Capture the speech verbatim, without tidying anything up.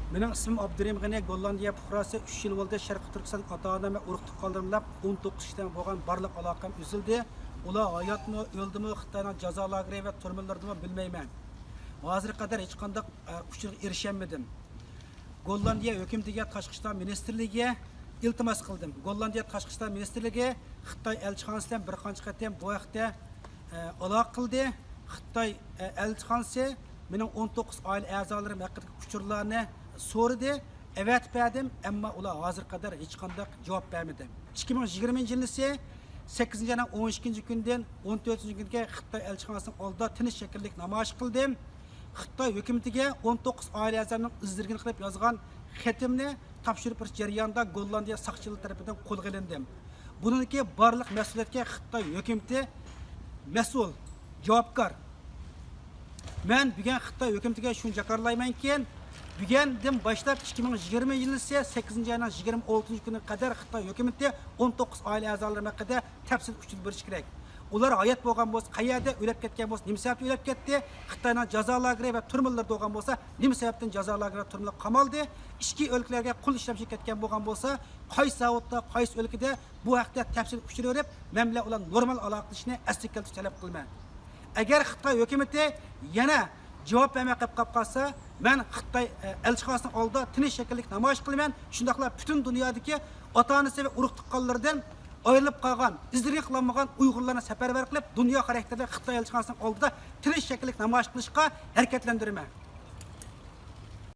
مېنىڭ ئىسمىم ئابدۇرېھىم غېنى، گوللاندىيە پۇقراسى. ئۈچ يىل بولدى شەرقىي تۈركىستان ئاتا-ئانام ۋە ئۇرۇق-تۇغقانلىرىم بىلەن ئون توققۇز كىشى بىلەن بولغان بارلىق ئالاقەم ئۈزۈلدى. ئۇلار ھاياتمۇ، ئۆلدىمۇ، خىتاينىڭ جازا لاگېرى ۋە تۈرمىلىرىدىمۇ بىلمەيمەن. ھازىرغا قەدەر ھېچقانداق، ئە، ئۇچۇرغا ئېرىشەلمىدىم. گوللاندىيە ھۆكۈمىتىگە، تاشقى ئىشلار مىنىستىرلىكىگە ئىلتىماس قىلدىم. گوللاندىيە تاشقى ئىشلار مىنىستىرلىكى خىتاي ئەلچىخانىسى بىلەن بىر قانچە قېتىم بۇ ھەقتە، ئە، ئالاقە قىلدى. خىتاي، ئە، ئەلچىخانىسى مېنىڭ ئون توققۇز ئائىلە ئەزالىرىم ھەققىدىكى ئۇچۇرلارنى سورىدى، ئەۋەتىپ بەردىم، ئەمما ئۇلار ھازىرغا قەدەر ھېچقانداق جاۋاب بەرمىدى. ئىككى مىڭ يىگىرمىنچى يىلىسى سەككىزىنچى ئاينىڭ ئون ئىككىنچى كۈنىدىن ئون تۆتىنچى كۈنگىچە خىتاي ئەلچىخانىسىنىڭ ئالدىدا تىنچ شەكىللىك نامايىش قىلدىم. خىتاي ھۆكۈمىتىگە ئون توققۇز ئائىلە ئەزامنىڭ ئىز دېرىكىنى قىلىپ يازغان خېتىمنى تاپشۇرۇپ بېرىش جەريانىدا گوللاندىيە ساقچىلىرى تەرىپىدىن قولغا ئېلىندىم. بۇنىڭدىكى بارلىق مەسئۇلىيەتكە خىتاي ھۆكۈمىتى مەسئۇل، جاۋابكار. مەن بۈگۈن خىتاي ھۆكۈمىتىگە شۇنى جاكارلايمەنكى، بۈگۈندىن باشلاپ ئىككى مىڭ يىگىرمە يىلىسى سەككىزىنچى ئاينىڭ يىگىرمە ئالتىنچى كۈنىگە قەدەر خىتاي ھۆكۈمىتى ئون توققۇز ئائىلە ئەزالىرىم ھەققىدە تەپسىلىي ئۇچۇر بېرىشى كېرەك. ئۇلار ھايات بولغان بولسا قەيەردە، ئۆلۈپ كەتكەن بولسا نېمە سەۋەبتىن ئۆلۈپ كەتتى، خىتاينىڭ جازا لاگېرى ۋە تۈرمىلىرىدە بولغان بولسا نېمە سەۋەبتىن جازا لاگېرى، تۈرمىلەردە قامالدى، ئىچكى ئۆلكىلەرگە قۇل ئىشلەمچى كەتكەن بولغان بولسا قايسى زاۋۇتتا، قايسى ئۆلكىدە، بۇ ھەقتە تەپسىلىي ئۇچۇر بېرىپ، مەن بىلەن ئۇلار نورمال ئالاقىلىشىشنى ئەسلىگە كەلتۈرۈشنى تەلەپ قىلىمەن. ئەگەر خىتاي ھۆكۈمىتى يەنە جاۋاب بەرمەي قېلىپ قالسا، مەن خىتاي، ئە، ئەلچىخانىسىنىڭ ئالدىدا تىنچ شەكىللىك نامايىش قىلىمەن. شۇنداقلا پۈتۈن دۇنيادىكى ئاتا-ئانىسى ۋە ئۇرۇق-تۇغقانلىرىدىن ئايرىلىپ قالغان، ئىز دېرىكى قىلالمىغان ئۇيغۇرلارنى سەپەرۋەر قىلىپ، دۇنيا خاراكتېرلىك خىتاي ئەلچىخانىسىنىڭ ئالدىدا تىنچ شەكىللىك نامايىش قىلىشقا ھەرىكەتلەندۈرىمەن.